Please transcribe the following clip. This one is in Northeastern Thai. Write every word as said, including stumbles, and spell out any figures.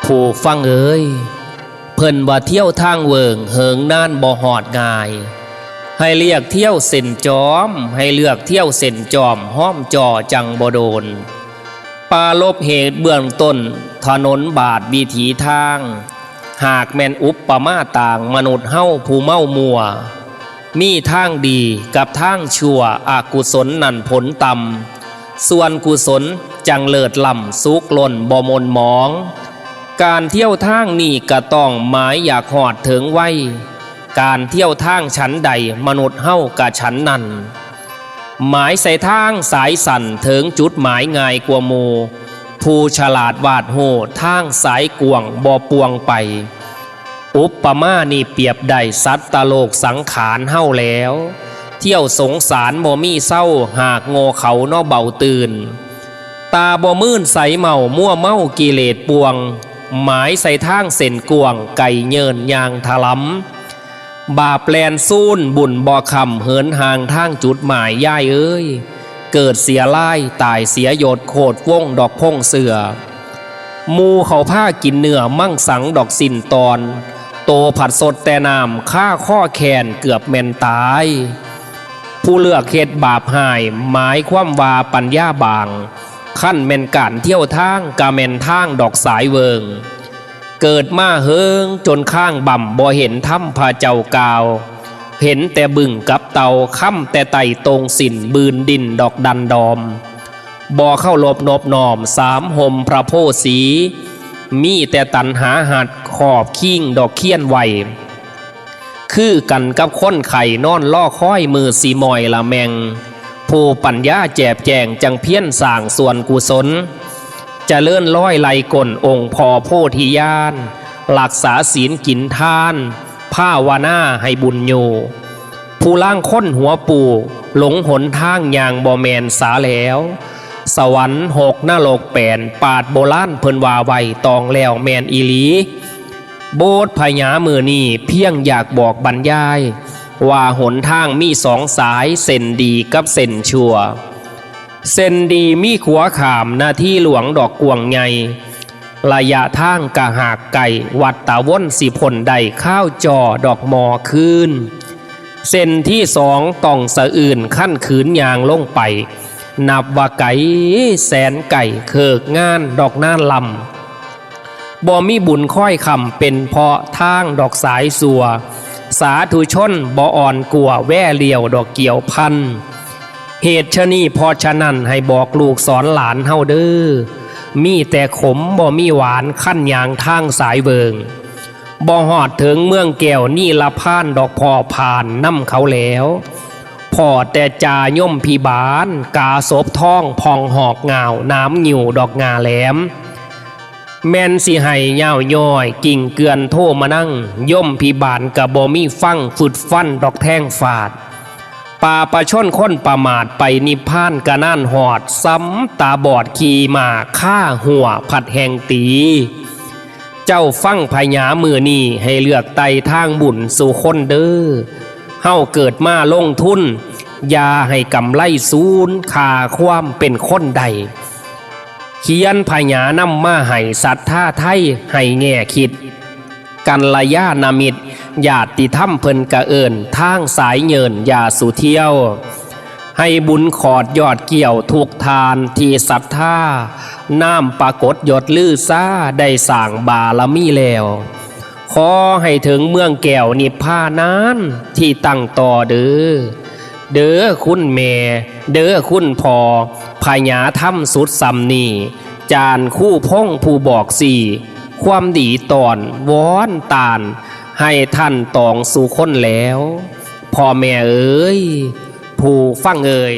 ผู้ฟังเอ๋ย เพิ่นว่าเที่ยวทางเวิงเหิงนานบ่ฮอดง่าย ให้เลือกเที่ยวเส้นจอม ให้เลือกเที่ยวเส้นจอม ฮ้อมจ่อจั่งบ่โดน ปรารภเหตุเบื้องต้น ถนนบาทวิถีทาง หากแม่นอุปมาต่าง มนุษย์เฮาผู้เมามัว มีทางดีกับทางชั่ว อกุศลนั้นผลต่ำ ส่วนกุศลจั่งเลิศล้ำสุขล้นบ่หม่นหมอง การเที่ยวทางนี้กะต้องหมายอยากฮอดเถิงไว การเที่ยวทางฉันใดมนุษย์เฮากะฉันนั้น หมายใส่ทางสายสั้นเถิงจุดหมายง่ายกว่าหมู่ ผู้ฉลาดวาดฮู้ทางสายกว้างบ่ป่วงไป อุปมานี้เปรียบได้สัตว์โลกสังขารเฮาแล้ว เที่ยวสงสารบ่มีเซา หากโง่เขาเนาะเบาตื่น ตาบ่มื่นใสเมา มัวเมากิเลสป่วง หมายใส่ทางเส้นกว้าง ไก่เยินย่างถลำ บาปแล่นซูน บุญบ่ค้ำ เหินห่างทางจุดหมาย ยายเอ๋ย เกิดเสียลาย ตายเสียยศ โคตรวงดอกพงเสือ หมู่เขาพากินเนื้อมังสังดอกสิ้นตอน โตผัดสดแต่น้ำ คาคอแค้นเกือบแม่นตาย ผู้เลือกเฮ็ดบาปฮ้าย หมายความว่าปัญญาบาง คันแม่นการเที่ยวทาง กะแม่นทางดอกสายเวิง เกิดมาเหิงจนค้างบ่ำ บ่เห็นธรรมพระเจ้ากล่าว เห็นแต่บึ้งกับเต่า คำแต่ไต่ตรงสิ้น บืนดินดอกดันดอม บ่เคารพนบน้อม สามห่มพระโพธิ์สี มีแต่ตัณหาหัด ครอบคิงดอกเคียนไว้ คือกันกับคนไข้นอนรอคอยมื้อสิม้อยละแม่ง ผู้ปัญญาแจ่มแจ้งจั่งเพียรสร้างส่วนกุศล เจริญร้อยไล่ก้นองค์พ่อโพธิญาณ รักษาศีลกินทาน ภาวนาให้บุญอยู่ ผู้ลางคนหัวปูหลงหนทางย่างบ่แม่นสาแล้ว สวรรค์หกนรกแปด ปราชญ์โบราณเพิ่นว่าไว้ต้องแล้วแม่นอีหลี โบสถ์พญามื้อนี้เพียงอยากบอกบรรยาย ว่าหนทางมีสองสาย เส้นดีกับเส้นชั่ว เส้นดีมีขัวข้ามนาทีหลวงดอกกว้างใหญ่ ระยะทางกะหากไกล วัดตะวนสิพ้นได้คาวจ่อดอกหมอคืน เส้นที่สองต้องสะอื้น คันขืนย่างลงไป นับว่าไกลแสนไกล เคิกงานดอกนานลำ บ่มีบุญคอยค้ำ เป็นเพราะทางดอกสายซั่ว สาธุชนบ่อ่อนกลัว แว่เลี้ยวดอกเกี่ยวพัน เหตุชะนี้เพราะฉะนั้นให้บอกลูกสอนหลานเฮาเด้อ มีแต่ขมบ่มีหวาน คันย่างทางสายเวิง บ่ฮอดเถิงเมืองแก้วนิรพานดอก พ่อผ่านนำเขาแล้ว พ่อแต่จ่ายมพิบาล กาสบทอง ผ่องหอกง่าว หนามงิ้วดอกง่าแหลม แม่นสิให้ย่าวย้อย กิ่งเกือนโทมานั่ง ยมพิบาลกะบ่มีฟัง ฟึดฟันดอกแทงฟาด ป่าประชนคนประมาท ไปนิพพานกะนานฮอด ซ้ำตาบอดขี่ม้า ฆ่าหัวผัดแห่งตี เจ้าฟังพญามื้อนี้ ให้เลือกไต่ทางบุญสู่คนเด้อ เฮาเกิดมาลงทุน อย่าให้กำไรสูญ ค่าความเป็นคนได้ เขียนพญานำมาให้ ศรัทธาไทยให้แง่คิด กัลยาณมิตร ญาติธรรมเพิ่นกะเอิ้น ทางสายเยินอย่าสู่เที่ยว ให้บุญขอดยอดเกี้ยวทุกท่านที่ศรัทธา น้ำปรากฏหยดลือซา ได้สร้างบารมีแล้ว ขอให้เถิงเมืองแก้วนิพพานันที่ตั้งต่อเด้อ เด้อคุณแม่ เด้อคุณพ่อ พญาธรรมสุดส่ำนี้ จารย์คู่พงษ์ผู้บอกซี้ ความดีต้อนวอนต้าน ให้ท่านตองสู่คนแล้ว พ่อแม่เอ๋ย ผู้ฟังเอ๋ย